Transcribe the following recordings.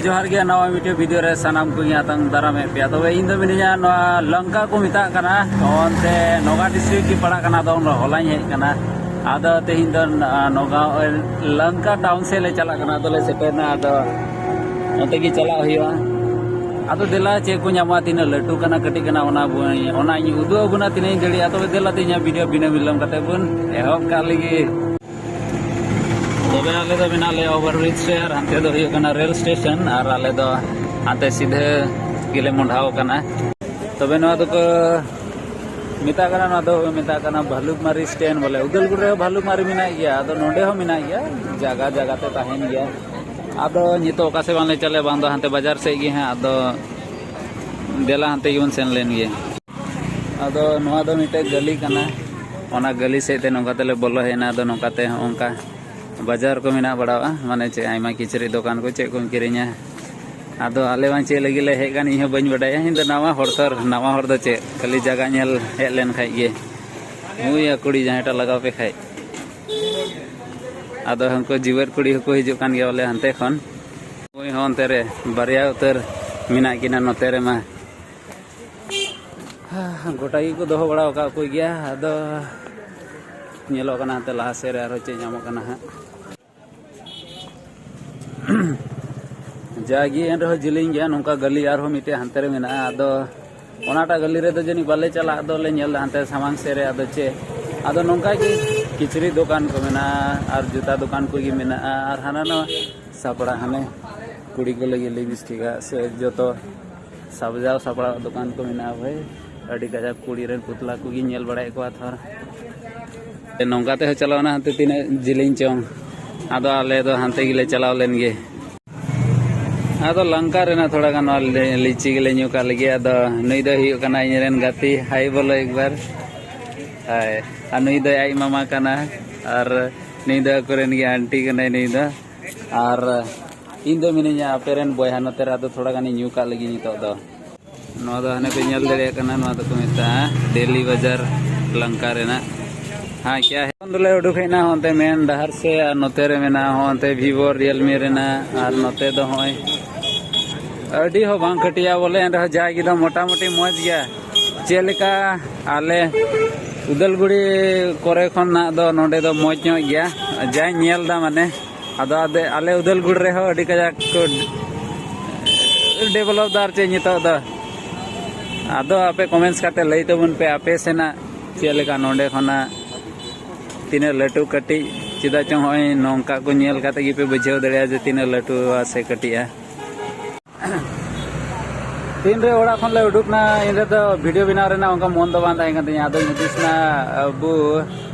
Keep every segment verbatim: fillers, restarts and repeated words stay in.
ᱡᱚᱦᱟᱨ ᱜᱮ, ᱱᱟᱣᱟ ᱢᱤᱫᱴᱮᱱ ᱵᱷᱤᱰᱤᱭᱳ ᱨᱮ ᱥᱟᱱᱟᱢ ᱠᱚᱧ ᱟᱛᱟᱝ ᱫᱟᱨᱟᱢᱮᱫ ᱯᱮᱭᱟ᱾ ᱛᱚᱵᱮ ᱤᱧ ᱫᱚ ᱢᱤᱱᱟᱹᱧᱟ ᱱᱚᱣᱟ ᱞᱚᱝᱠᱟ ᱠᱚ ᱢᱮᱛᱟᱜ ᱠᱟᱱᱟ, ᱚᱱᱛᱮ ᱱᱚᱜᱟ ᱰᱤᱥᱴᱨᱤᱠᱴ ᱜᱮ ᱯᱟᱲᱟᱜ ᱠᱟᱱᱟ᱾ ᱟᱫᱚ ᱦᱚᱞᱟᱧ ᱦᱮᱡ ᱠᱟᱱᱟ᱾ ᱟᱫᱚ ᱛᱮᱦᱮᱧ ᱫᱚ ᱱᱚᱜᱟ ᱞᱚᱝᱠᱟ ᱴᱟᱣᱩᱱ ᱥᱮᱫ ᱞᱮ ᱪᱟᱞᱟᱜ ᱠᱟᱱᱟ᱾ ᱟᱫᱚ ᱞᱮ ᱥᱮᱴᱮᱨᱱᱟ, ᱟᱫᱚ ᱚᱱᱛᱮ ᱜᱮ ᱪᱟᱞᱟᱜ ᱦᱩᱭᱩᱜᱼᱟ᱾ ᱟᱫᱚ ᱫᱮᱞᱟ, ᱪᱮᱫ ᱠᱚ ᱧᱟᱢᱚᱜᱼᱟ, ᱛᱤᱱᱟᱹᱜ ᱞᱟᱹᱴᱩ ᱠᱟᱱᱟ, ᱠᱟᱹᱴᱤᱡ ᱠᱟᱱᱟ, ᱚᱱᱟ ᱵᱚᱱ, ᱚᱱᱟᱧ ᱩᱫᱩᱜ ᱟᱵᱚᱱᱟ ᱛᱤᱱᱟᱹᱜ ᱤᱧ ᱫᱟᱲᱮᱭᱟᱜᱼᱟ᱾ ᱛᱚᱵᱮ ᱫᱮᱞᱟ, ᱛᱮᱦᱮᱧᱟᱜ ᱵᱷᱤᱰᱤᱭᱳ ᱵᱤᱱᱟᱹ ᱵᱤᱞᱚᱢ ᱠᱟᱛᱮ ᱵᱚᱱ ᱮᱦᱚᱵ ᱠᱟᱜ ᱞᱮᱜᱮ᱾ ᱛᱚᱵᱮ ᱟᱞᱮ ᱫᱚ ᱢᱮᱱᱟᱜ ᱞᱮᱭᱟ ᱳᱵᱷᱟᱨ ᱵᱨᱤᱡᱽ ᱨᱮ, ᱟᱨ ᱦᱟᱱᱛᱮ ᱫᱚ ᱦᱩᱭᱩᱜ ᱠᱟᱱᱟ ᱨᱮᱞ ᱥᱴᱮᱥᱚᱱ, ᱟᱨ ᱟᱞᱮ ᱫᱚ ᱦᱟᱱᱛᱮ ᱥᱤᱫᱷᱟᱹ ᱜᱮᱞᱮ ᱢᱚᱦᱰᱟᱣ ᱠᱟᱱᱟ᱾ ᱛᱚᱵᱮ ᱱᱚᱣᱟ ᱫᱚᱠᱚ ᱢᱮᱛᱟᱜ ᱠᱟᱱᱟ, ᱱᱚᱣᱟ ᱫᱚ ᱢᱮᱛᱟᱜ ᱠᱟᱱᱟ ᱵᱷᱟᱞᱩᱠᱢᱟᱨᱤ ᱥᱴᱮᱱᱰ ᱵᱚᱞᱮ᱾ ᱩᱫᱟᱞᱜᱩᱲᱤ ᱨᱮ ᱵᱷᱟᱞᱩᱠᱢᱟᱨᱤ ᱢᱮᱱᱟᱜ ᱜᱮᱭᱟ, ᱟᱫᱚ ᱱᱚᱰᱮ ᱦᱚᱸ ᱢᱮᱱᱟᱜ ᱜᱮᱭᱟ, ᱡᱟᱭᱜᱟ ᱡᱟᱭᱜᱟ ᱛᱮ ᱛᱟᱦᱮᱱ ᱜᱮᱭᱟ᱾ ᱟᱫᱚ ᱱᱤᱛᱚᱜ ᱚᱠᱟ ᱥᱮᱫ ᱵᱟᱝᱞᱮ ᱪᱟᱞᱟᱜᱼᱟ, ᱵᱟᱝ ᱫᱚ ᱦᱟᱱᱛᱮ ᱵᱟᱡᱟᱨ ᱥᱮᱫ ᱜᱮ ᱦᱟᱸᱜ᱾ ᱟᱫᱚ ᱫᱮᱞᱟ, ᱦᱟᱱᱛᱮ ᱜᱮᱵᱚᱱ ᱥᱮᱱ ᱞᱮᱱ ᱜᱮ᱾ ᱟᱫᱚ ᱱᱚᱣᱟ ᱫᱚ ᱢᱤᱫᱴᱮᱡ ᱜᱟᱹᱞᱤ ᱠᱟᱱᱟ, ᱚᱱᱟ ᱜᱟᱹᱞᱤ ᱥᱮᱫ ᱛᱮ ᱱᱚᱝᱠᱟ ᱛᱮᱞᱮ ᱵᱚᱞᱚ ᱦᱮᱡ ᱮᱱᱟ᱾ ᱟᱫᱚ ᱱᱚᱝᱠᱟ ᱛᱮ ᱦᱚᱸ ᱚᱱᱠᱟ ᱵᱟᱡᱟᱨ ᱠᱚ ᱢᱮᱱᱟᱜ ᱵᱟᱲᱟᱣᱟ, ᱢᱟᱱᱮ ᱪᱮᱫ, ᱟᱭᱢᱟ ᱠᱤᱪᱨᱤᱡ ᱫᱚᱠᱟᱱ ᱠᱚ, ᱪᱮᱫ ᱠᱚᱢ ᱠᱤᱨᱤᱧᱟ᱾ ᱟᱫᱚ ᱟᱞᱮ ᱢᱟ ᱪᱮᱫ ᱞᱟᱹᱜᱤᱫ ᱞᱮ ᱦᱮᱡ ᱟᱠᱟᱱ, ᱤᱧ ᱦᱚᱸ ᱵᱟᱹᱧ ᱵᱟᱰᱟᱭᱟ᱾ ᱤᱧ ᱫᱚ ᱱᱟᱣᱟ ᱦᱚᱲ ᱛᱚ, ᱟᱨ ᱱᱟᱣᱟ ᱦᱚᱲ ᱫᱚ ᱪᱮᱫ, ᱠᱷᱟᱹᱞᱤ ᱡᱟᱭᱜᱟ ᱧᱮᱞ ᱦᱮᱡ ᱞᱮᱱ ᱠᱷᱟᱡ ᱜᱮ᱾ ᱦᱩᱭᱟ ᱠᱩᱲᱤ ᱡᱟᱦᱟᱸᱭᱴᱟᱜ ᱞᱟᱜᱟᱣ ᱯᱮ ᱠᱷᱟᱡ᱾ ᱟᱫᱚ ᱦᱟᱱᱠᱩ ᱡᱤᱣᱮᱫ ᱠᱩᱲᱤ ᱦᱚᱸᱠᱚ ᱦᱤᱡᱩᱜ ᱠᱟᱱ ᱜᱮᱭᱟ ᱵᱚᱞᱮ ᱦᱟᱱᱛᱮ ᱠᱷᱚᱱ᱾ ᱩᱱᱤ ᱦᱚᱸ ᱚᱱᱛᱮ ᱨᱮ ᱵᱟᱨᱭᱟ ᱩᱛᱟᱹᱨ ᱢᱮᱱᱟᱜ ᱠᱤᱱᱟ ᱱᱚᱛᱮ ᱨᱮᱢᱟ᱾ ᱜᱚᱴᱟ ᱜᱮᱠᱚ ᱫᱚᱦᱚ ᱵᱟᱲᱟ ᱟᱠᱟᱫ ᱠᱚ ᱜᱮᱭᱟ᱾ ᱟᱫᱚ ᱧᱮᱞᱚᱜ ᱠᱟᱱᱟ ᱦᱟᱱᱛᱮ ᱞᱟᱦᱟ ᱥᱮᱫ ᱨᱮ ᱟᱨᱦᱚᱸ ᱪᱮᱫ ᱧᱟᱢᱚᱜ ᱠᱟᱱᱟ ᱦᱟᱸᱜ᱾ ᱡᱟᱜᱮ ᱮᱱ ᱨᱮᱦᱚᱸ ᱡᱮᱞᱮᱧ ᱜᱮᱭᱟ, ᱱᱚᱝᱠᱟ ᱜᱟᱹᱞᱤ ᱟᱨᱦᱚᱸ ᱢᱤᱫᱴᱮᱡ ᱦᱟᱱᱛᱮ ᱨᱮ ᱢᱮᱱᱟᱜᱼᱟ᱾ ᱟᱫᱚ ᱚᱱᱟᱴᱟᱜ ᱜᱟᱹᱞᱤ ᱨᱮᱫᱚ ᱡᱟᱹᱱᱤᱡ ᱵᱟᱞᱮ ᱪᱟᱞᱟᱜᱼᱟ, ᱟᱫᱚ ᱞᱮ ᱧᱮᱞ ᱮᱫᱟ ᱦᱟᱱᱛᱮ ᱥᱟᱢᱟᱝ ᱥᱮᱫ ᱨᱮ᱾ ᱟᱫᱚ ᱪᱮᱫ, ᱟᱫᱚ ᱱᱚᱝᱠᱟ ᱜᱮ ᱠᱤᱪᱨᱤᱡ ᱫᱚᱠᱟᱱ ᱠᱚ ᱢᱮᱱᱟᱜᱼᱟ, ᱟᱨ ᱡᱩᱛᱟ ᱫᱚᱠᱟᱱ ᱠᱚᱜᱮ ᱢᱮᱱᱟᱜᱼᱟ, ᱟᱨ ᱦᱟᱱᱟ ᱱᱟᱣᱟ ᱥᱟᱯᱲᱟ, ᱦᱟᱱᱮ ᱠᱩᱲᱤ ᱠᱚ ᱞᱟᱹᱜᱤᱫ ᱞᱤᱯᱥᱴᱤᱠ ᱟᱜ ᱥᱮ ᱡᱚᱛᱚ ᱥᱟᱡᱟᱣ ᱥᱟᱯᱲᱟᱣ ᱫᱚᱠᱟᱱ ᱠᱚ ᱢᱮᱱᱟᱜᱼᱟ ᱵᱷᱟᱹᱭ᱾ ᱟᱹᱰᱤ ᱠᱟᱡᱟᱠ ᱠᱩᱲᱤ ᱨᱮᱱ ᱯᱩᱛᱞᱟ ᱠᱚᱜᱮᱧ ᱧᱮᱞ ᱵᱟᱲᱟᱭᱮᱫ ᱠᱚᱣᱟ ᱛᱷᱚᱨ᱾ ᱱᱚᱝᱠᱟ ᱛᱮᱦᱚᱸ ᱪᱟᱞᱟᱣᱱᱟ ᱦᱟᱱᱛᱮ ᱛᱤᱱᱟᱹᱜ ᱡᱮᱞᱮᱧ ᱪᱚᱝ᱾ ᱟᱫᱚ ᱟᱞᱮ ᱫᱚ ᱦᱟᱱᱛᱮ ᱜᱮᱞᱮ ᱪᱟᱞᱟᱣ ᱞᱮᱱ ᱜᱮ᱾ ᱟᱫᱚ ᱞᱟᱝᱠᱟ ᱨᱮᱱᱟᱜ ᱛᱷᱚᱲᱟ ᱜᱟᱱ ᱱᱚᱣᱟ ᱞᱤ-, ᱞᱤᱪᱤ ᱜᱮᱞᱮ ᱧᱩ ᱠᱟᱜ ᱞᱮᱜᱮ᱾ ᱟᱫᱚ ᱱᱩᱭ ᱫᱚᱭ ᱦᱩᱭᱩᱜ ᱠᱟᱱᱟ ᱤᱧ ᱨᱮᱱ ᱜᱟᱛᱮ, ᱦᱟᱭ ᱵᱚᱞᱚ ᱮᱠᱵᱟᱨ᱾ ᱦᱟᱭ᱾ ᱟᱨ ᱱᱩᱭ ᱫᱚᱭ ᱟᱡ ᱢᱟᱢᱟ ᱠᱟᱱᱟ, ᱟᱨ ᱱᱩᱭ ᱫᱚ ᱟᱠᱚᱨᱮᱱ ᱜᱮ ᱟᱱᱴᱤ ᱠᱟᱱᱟᱭ ᱱᱩᱭ ᱫᱚ᱾ ᱟᱨ ᱤᱧ ᱫᱚ ᱢᱤᱱᱟᱹᱧᱟ ᱟᱯᱮ ᱨᱮᱱ ᱵᱚᱭᱦᱟ ᱱᱚᱛᱮ ᱨᱮ᱾ ᱟᱫᱚ ᱛᱷᱚᱲᱟ ᱜᱟᱱᱤᱧ ᱧᱩ ᱠᱟᱜ ᱞᱮᱜᱮ ᱱᱤᱛᱚᱜ ᱫᱚ᱾ ᱱᱚᱣᱟ ᱫᱚ ᱦᱟᱱᱮ ᱯᱮ ᱧᱮᱞ ᱫᱟᱲᱮᱭᱟᱜ ᱠᱟᱱᱟ, ᱱᱚᱣᱟ ᱫᱚᱠᱚ ᱢᱮᱛᱟᱜᱼᱟ ᱰᱮᱞᱤ ᱵᱟᱡᱟᱨ ᱞᱟᱝᱠᱟ ᱨᱮᱱᱟᱜ᱾ ᱦᱮᱸ, ᱠᱭᱟ ᱦᱮ? ᱠᱷᱚᱱ ᱫᱚᱞᱮ ᱩᱰᱩᱠ ᱦᱮᱡ ᱮᱱᱟ ᱦᱚᱸ ᱚᱱᱛᱮ ᱢᱮᱱ ᱰᱟᱦᱟᱨ ᱥᱮ, ᱟᱨ ᱱᱚᱛᱮ ᱨᱮ ᱢᱮᱱᱟᱜᱼᱟ ᱦᱚᱸ ᱚᱱᱛᱮ Vivo Realme ᱨᱮᱱᱟᱜ, ᱟᱨ ᱱᱚᱛᱮ ᱫᱚ ᱦᱚᱸᱜᱼᱚᱭ ᱟᱹᱰᱤ ᱦᱚᱸ ᱵᱟᱝ ᱠᱟᱹᱴᱤᱡᱼᱟ ᱵᱚᱞᱮ, ᱮᱱ ᱨᱮᱦᱚᱸ ᱡᱟᱭ ᱜᱮ ᱫᱚ ᱢᱚᱴᱟᱢᱩᱴᱤ ᱢᱚᱡᱽ ᱜᱮᱭᱟ᱾ ᱪᱮᱫ ᱞᱮᱠᱟ ᱟᱞᱮ ᱩᱫᱟᱞᱜᱩᱲᱤ ᱠᱚᱨᱮ ᱠᱷᱚᱱᱟᱜ ᱫᱚ ᱱᱚᱰᱮ ᱫᱚ ᱢᱚᱡᱽ ᱧᱚᱜ ᱜᱮᱭᱟ, ᱡᱟᱧ ᱧᱮᱞ ᱮᱫᱟ ᱢᱟᱱᱮ᱾ ᱟᱫᱚ ᱟᱫᱮ-, ᱟᱞᱮ ᱩᱫᱟᱞᱜᱩᱲᱤ ᱨᱮᱦᱚᱸ ᱟᱹᱰᱤ ᱠᱟᱡᱟᱠ ᱠᱚ ᱰᱮᱵᱷᱞᱚᱯ ᱫᱟ ᱟᱨ ᱪᱮᱫ ᱱᱤᱛᱚᱜ ᱫᱚ᱾ ᱟᱫᱚ ᱟᱯᱮ ᱠᱚᱢᱮᱱᱴᱥ ᱠᱟᱛᱮ ᱞᱟᱹᱭ ᱛᱟᱵᱚᱱ ᱯᱮ ᱟᱯᱮ ᱥᱮᱱᱟᱜ ᱪᱮᱫ ᱞᱮᱠᱟ ᱱᱚᱰᱮ ᱠᱷᱚᱱᱟᱜ ᱛᱤᱱᱟᱹᱜ ᱞᱟᱹᱴᱩ ᱠᱟᱹᱴᱤᱡ, ᱪᱮᱫᱟᱜ ᱪᱚᱝ ᱦᱚᱸᱜᱼᱚᱭ ᱱᱚᱝᱠᱟ ᱠᱚ ᱧᱮᱞ ᱠᱟᱛᱮ ᱜᱮᱯᱮ ᱵᱩᱡᱷᱟᱹᱣ ᱫᱟᱲᱮᱭᱟᱜᱼᱟ ᱡᱮ ᱛᱤᱱᱟᱹᱜ ᱞᱟᱹᱴᱩᱣᱟ ᱥᱮ ᱠᱟᱹᱴᱤᱡᱼᱟ᱾ ᱛᱤᱱᱨᱮ ᱚᱲᱟᱜ ᱠᱷᱚᱱ ᱞᱮ ᱩᱰᱩᱠ ᱮᱱᱟ, ᱤᱱᱨᱮ ᱫᱚ ᱵᱷᱤᱰᱤᱭᱳ ᱵᱮᱱᱟᱣ ᱨᱮᱱᱟᱜ ᱚᱱᱠᱟ ᱢᱚᱱ ᱫᱚ ᱵᱟᱝ ᱛᱟᱦᱮᱸ ᱠᱟᱱ ᱛᱤᱧᱟᱹ᱾ ᱟᱫᱚᱧ ᱦᱩᱫᱤᱥ ᱮᱱᱟ, ᱟᱵᱚ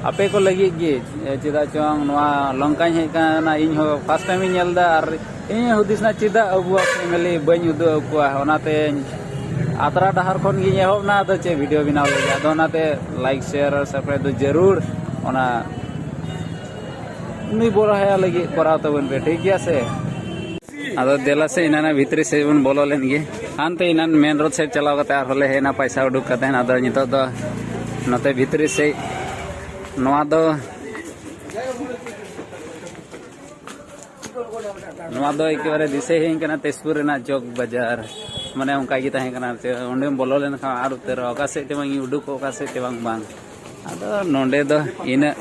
ᱟᱯᱮ ᱠᱚ ᱞᱟᱹᱜᱤᱫ ᱜᱮ, ᱪᱮᱫᱟᱜ ᱪᱚᱝ ᱱᱚᱣᱟ ᱞᱚᱝᱠᱟᱧ ᱦᱮᱡ ᱠᱟᱱᱟ, ᱤᱧ ᱦᱚᱸ ᱯᱷᱟᱥᱴ ᱴᱟᱭᱤᱢ ᱤᱧ ᱧᱮᱞ ᱮᱫᱟ᱾ ᱟᱨ ᱤᱧ ᱦᱩᱫᱤᱥ ᱮᱱᱟ, ᱪᱮᱫᱟᱜ ᱟᱵᱚᱣᱟᱜ ᱯᱷᱮᱢᱮᱞᱤ ᱵᱟᱹᱧ ᱩᱫᱩᱜ ᱟᱠᱚᱣᱟ? ᱚᱱᱟᱛᱮ ᱟᱛᱨᱟ ᱰᱟᱦᱟᱨ ᱠᱷᱚᱱ ᱜᱤᱧ ᱮᱦᱚᱵ ᱮᱱᱟ, ᱟᱫᱚ ᱪᱮᱫ ᱵᱷᱤᱰᱤᱭᱳ ᱵᱮᱱᱟᱣ ᱞᱟᱹᱜᱤᱫ᱾ ᱟᱫᱚ ᱚᱱᱟᱛᱮ ᱞᱟᱭᱤᱠ, ᱥᱮᱭᱟᱨ ᱟᱨ ᱥᱟᱵᱥᱠᱨᱟᱭᱤᱵ ᱫᱚ ᱡᱟᱹᱨᱩᱲ ᱚᱱᱟ ᱩᱱᱤ ᱵᱚᱲᱦᱟᱭᱟ ᱞᱟᱹᱜᱤᱫ ᱠᱚᱨᱟᱣ ᱛᱟᱵᱚᱱ ᱯᱮ, ᱴᱷᱤᱠ ᱜᱮᱭᱟ ᱥᱮ? ᱟᱫᱚ ᱫᱮᱞᱟ ᱥᱮ ᱮᱱᱟᱱᱟᱜ ᱵᱷᱤᱛᱨᱤ ᱥᱮᱫ ᱵᱚᱱ ᱵᱚᱞᱚ ᱞᱮᱱ ᱜᱮ᱾ ᱦᱟᱱᱛᱮ ᱮᱱᱟᱱ ᱢᱮᱱ ᱨᱳᱰ ᱥᱮᱫ ᱪᱟᱞᱟᱣ ᱠᱟᱛᱮ ᱟᱨᱦᱚᱸ ᱞᱮ ᱦᱮᱡ ᱮᱱᱟ ᱯᱟᱭᱥᱟ ᱩᱰᱩᱠ ᱠᱟᱛᱮ᱾ ᱟᱫᱚ ᱱᱤᱛᱚᱜ ᱫᱚ ᱱᱚᱛᱮ ᱵᱷᱤᱛᱨᱤ ᱥᱮᱫ, ᱱᱚᱣᱟ ᱫᱚ, ᱱᱚᱣᱟ ᱫᱚ ᱮᱠᱮᱵᱟᱨᱮ ᱫᱤᱥᱟᱹ ᱦᱮᱡ ᱠᱟᱱᱟ ᱛᱮᱡᱽᱯᱩᱨ ᱨᱮᱱᱟᱜ ᱪᱚᱠ ᱵᱟᱡᱟᱨ, ᱢᱟᱱᱮ ᱚᱱᱠᱟ ᱜᱮ ᱛᱟᱦᱮᱸ ᱠᱟᱱᱟ᱾ ᱚᱸᱰᱮᱢ ᱵᱚᱞᱚ ᱞᱮᱱᱠᱷᱟᱱ ᱟᱨ ᱩᱛᱟᱹᱨᱚᱜᱼᱟ, ᱚᱠᱟ ᱥᱮᱫ ᱛᱮ ᱵᱟᱝ ᱤᱧ ᱩᱰᱩᱠᱚᱜ, ᱚᱠᱟ ᱥᱮᱫ ᱛᱮ ᱵᱟᱝ ᱵᱟᱝ᱾ ᱟᱫᱚ ᱱᱚᱰᱮ ᱫᱚ ᱤᱱᱟᱹᱜ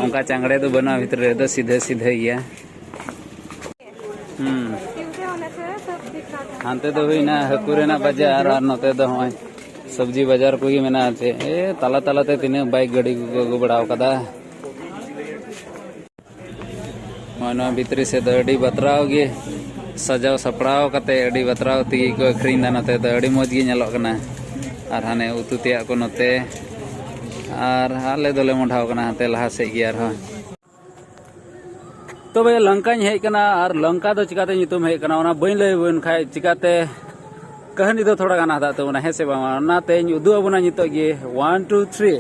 ᱚᱱᱠᱟ ᱪᱟᱝᱲᱮ ᱫᱚ ᱵᱟᱹᱱᱩᱜᱼᱟ, ᱵᱷᱤᱛᱨᱤ ᱨᱮᱫᱚ ᱥᱤᱫᱷᱟᱹ ᱥᱤᱫᱷᱟᱹ ᱜᱮᱭᱟ᱾ ᱦᱩᱸ᱾ ᱦᱟᱱᱛᱮ ᱫᱚ ᱦᱩᱭᱱᱟ ᱦᱟᱹᱠᱩ ᱨᱮᱱᱟᱜ ᱵᱟᱡᱟᱨ, ᱟᱨ ᱱᱚᱛᱮ ᱫᱚ ᱦᱚᱸᱜᱼᱚᱭ ᱥᱚᱵᱽᱡᱤ ᱵᱟᱡᱟᱨ ᱠᱚᱜᱮ ᱢᱮᱱᱟᱜᱼᱟ᱾ ᱪᱮ, ᱮ, ᱛᱟᱞᱟ ᱛᱟᱞᱟᱛᱮ ᱛᱤᱱᱟᱹᱜ ᱵᱟᱭᱤᱠ ᱜᱟᱹᱰᱤ ᱠᱚᱠᱚ ᱟᱹᱜᱩ ᱵᱟᱲᱟ ᱟᱠᱟᱫᱟ᱾ ᱱᱚᱜᱼᱚᱭ ᱱᱚᱣᱟ ᱵᱷᱤᱛᱨᱤ ᱥᱮᱫ ᱫᱚ ᱟᱹᱰᱤ ᱵᱟᱛᱨᱟᱣ ᱜᱮ ᱥᱟᱡᱟᱣ ᱥᱟᱯᱲᱟᱣ ᱠᱟᱛᱮ ᱟᱹᱰᱤ ᱵᱟᱛᱨᱟᱣ ᱛᱮᱜᱮ ᱠᱚ ᱟᱹᱠᱷᱨᱤᱧ ᱮᱫᱟ᱾ ᱱᱚᱛᱮ ᱫᱚ ᱟᱹᱰᱤ ᱢᱚᱡᱽ ᱜᱮ ᱧᱮᱞᱚᱜ ᱠᱟᱱᱟ᱾ ᱟᱨ ᱦᱟᱱᱮ ᱩᱛᱩ ᱛᱮᱭᱟᱜ ᱠᱚ ᱱᱚᱛᱮ, ᱟᱨ ᱟᱞᱮ ᱫᱚᱞᱮ ᱢᱚᱰᱷᱟᱣ ᱠᱟᱱᱟ ᱦᱟᱱᱛᱮ ᱞᱟᱦᱟ ᱥᱮᱫ ᱜᱮ ᱟᱨᱦᱚᱸ᱾ ᱛᱚᱵᱮ ᱞᱚᱝᱠᱟᱧ ᱦᱮᱡ ᱠᱟᱱᱟ, ᱟᱨ ᱞᱚᱝᱠᱟ ᱫᱚ ᱪᱤᱠᱟᱛᱮ ᱧᱩᱛᱩᱢ ᱦᱮᱡ ᱠᱟᱱᱟ ᱚᱱᱟ ᱵᱟᱹᱧ ᱞᱟᱹᱭ ᱟᱵᱚᱱ ᱠᱷᱟᱡ ᱪᱤᱠᱟᱛᱮ ᱠᱟᱹᱦᱱᱤ ᱫᱚ ᱛᱷᱚᱲᱟ ᱜᱟᱱ ᱟᱫᱟᱜ ᱛᱟᱵᱚᱱᱟ, ᱦᱮᱸ ᱥᱮ ᱵᱟᱝ? ᱚᱱᱟᱛᱮᱧ ᱩᱫᱩᱜ ᱟᱵᱚᱱᱟ ᱱᱤᱛᱚᱜ ᱜᱮ, ᱚᱣᱟᱱ, ᱴᱩ, ᱛᱷᱨᱤ᱾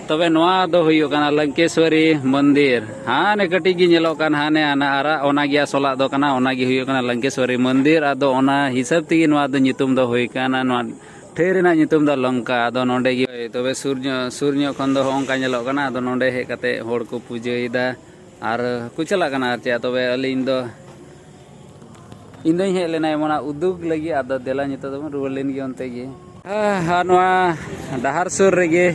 ᱛᱚᱵᱮ ᱱᱚᱣᱟ ᱫᱚ ᱦᱩᱭᱩᱜ ᱠᱟᱱᱟ ᱞᱚᱝᱠᱮᱥᱣᱚᱨᱤ ᱢᱚᱱᱫᱤᱨ᱾ ᱦᱟᱱᱮ ᱠᱟᱹᱴᱤᱡ ᱜᱮ ᱧᱮᱞᱚᱜ ᱠᱟᱱ, ᱦᱟᱱᱮ ᱚᱱᱟ ᱟᱨᱟᱜ, ᱚᱱᱟ ᱜᱮ ᱟᱥᱚᱞᱟᱜ ᱫᱚ ᱠᱟᱱᱟ, ᱚᱱᱟ ᱜᱮ ᱦᱩᱭᱩᱜ ᱠᱟᱱᱟ ᱞᱚᱝᱠᱮᱥᱣᱚᱨᱤ ᱢᱚᱱᱫᱤᱨ᱾ ᱟᱫᱚ ᱚᱱᱟ ᱦᱤᱥᱟᱹᱵ ᱛᱮᱜᱮ ᱱᱚᱣᱟ ᱫᱚ ᱧᱩᱛᱩᱢ ᱫᱚ ᱦᱩᱭ ᱠᱟᱱᱟ, ᱱᱚᱣᱟ ᱴᱷᱟᱹᱭ ᱨᱮᱱᱟᱜ ᱧᱩᱛᱩᱢ ᱫᱚ ᱞᱚᱝᱠᱟ᱾ ᱟᱫᱚ ᱱᱚᱰᱮ ᱜᱮ ᱛᱚᱵᱮ ᱥᱩᱨ ᱧᱚᱜ, ᱥᱩᱨ ᱧᱚᱜ ᱠᱷᱚᱱ ᱫᱚ ᱦᱚᱸᱜᱼᱚ ᱱᱚᱝᱠᱟ ᱧᱮᱞᱚᱜ ᱠᱟᱱᱟ᱾ ᱟᱫᱚ ᱱᱚᱰᱮ ᱦᱮᱡ ᱠᱟᱛᱮ ᱦᱚᱲ ᱠᱚ ᱯᱩᱡᱟᱹᱭᱮᱫᱟ ᱟᱨ ᱠᱚ ᱪᱟᱞᱟᱜ ᱠᱟᱱᱟ᱾ ᱟᱨ ᱪᱮᱫ, ᱛᱚᱵᱮ ᱟᱹᱞᱤᱧ ᱫᱚ ᱤᱧ ᱫᱚᱧ ᱦᱮᱡ ᱞᱮᱱᱟ ᱮᱢᱚᱱᱟᱜ ᱩᱫᱩᱜ ᱞᱟᱹᱜᱤᱫ, ᱟᱫᱚ ᱫᱮᱞᱟ ᱱᱤᱛᱚᱜ ᱫᱚᱵᱚᱱ ᱨᱩᱣᱟᱹᱲ ᱞᱮᱱ ᱜᱮ ᱚᱱᱛᱮ ᱜᱮ᱾ ᱟᱨ ᱱᱚᱣᱟ ᱰᱟᱦᱟᱨ ᱥᱩᱨ ᱨᱮᱜᱮ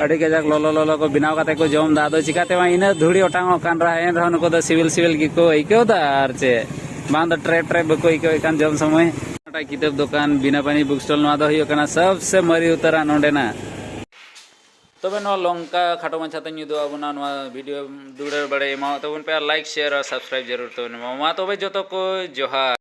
ᱟᱹᱰᱤ ᱠᱟᱡᱟᱠ ᱞᱚᱞᱚ ᱞᱚᱞᱚ ᱠᱚ ᱵᱮᱱᱟᱣ ᱠᱟᱛᱮ ᱠᱚ ᱡᱚᱢ ᱮᱫᱟ᱾ ᱟᱫᱚ ᱪᱤᱠᱟᱹᱛᱮ ᱢᱟ ᱤᱱᱟᱹᱜ ᱫᱷᱩᱲᱤ ᱚᱴᱟᱝ ᱚᱜ ᱠᱟᱱ ᱨᱮᱦᱚᱸ, ᱮᱱ ᱨᱮᱦᱚᱸ ᱱᱩᱠᱩ ᱫᱚ ᱥᱤᱵᱤᱞ ᱥᱤᱵᱤᱞ ᱜᱮᱠᱚ ᱟᱹᱭᱠᱟᱹᱣ ᱮᱫᱟ᱾ ᱟᱨ ᱪᱮᱫ ᱵᱟᱝ ᱫᱚ ᱴᱨᱮᱯ ᱴᱨᱮᱯ ᱵᱟᱠᱚ ᱟᱹᱭᱠᱟᱹᱣᱮᱫ ᱠᱟᱱ ᱡᱚᱢ ᱥᱚᱢᱚᱭ᱾ ᱚᱱᱟᱴᱟᱜ ᱠᱤᱛᱟᱹᱵ ᱫᱚᱠᱟᱱ ᱵᱤᱱᱟ ᱯᱟᱱᱤ ᱵᱩᱠ ᱥᱴᱚᱞ, ᱱᱚᱣᱟ ᱫᱚ ᱦᱩᱭᱩᱜ ᱠᱟᱱᱟ ᱥᱚᱵᱥᱮ ᱢᱟᱨᱮ ᱩᱛᱟᱹᱨᱟᱜ ᱱᱚᱰᱮᱱᱟᱜ᱾ ᱛᱚᱵᱮ ᱱᱚᱣᱟ ᱞᱚᱝᱠᱟ ᱠᱷᱟᱴᱚ ᱢᱟᱪᱷᱟ ᱛᱮᱧ ᱩᱫᱩᱜ ᱟᱵᱚᱱᱟ᱾ ᱱᱚᱣᱟ ᱵᱷᱤᱰᱤᱭᱳ ᱫᱩᱞᱟᱹᱲ ᱵᱟᱲᱟᱭ ᱮᱢᱟᱣᱟᱜ ᱛᱟᱵᱚᱱ ᱯᱮ ᱟᱨ ᱞᱟᱭᱤᱠ, ᱥᱮᱭᱟᱨ ᱟᱨ ᱥᱟᱵᱥᱠᱨᱟᱭᱤᱵ ᱡᱟᱹᱨᱩᱲ ᱛᱟᱵᱚᱱ ᱢᱟ᱾ ᱢᱟ ᱛᱚᱵᱮ ᱡᱚᱛᱚ ᱠᱚ ᱡᱚᱦᱟᱨ᱾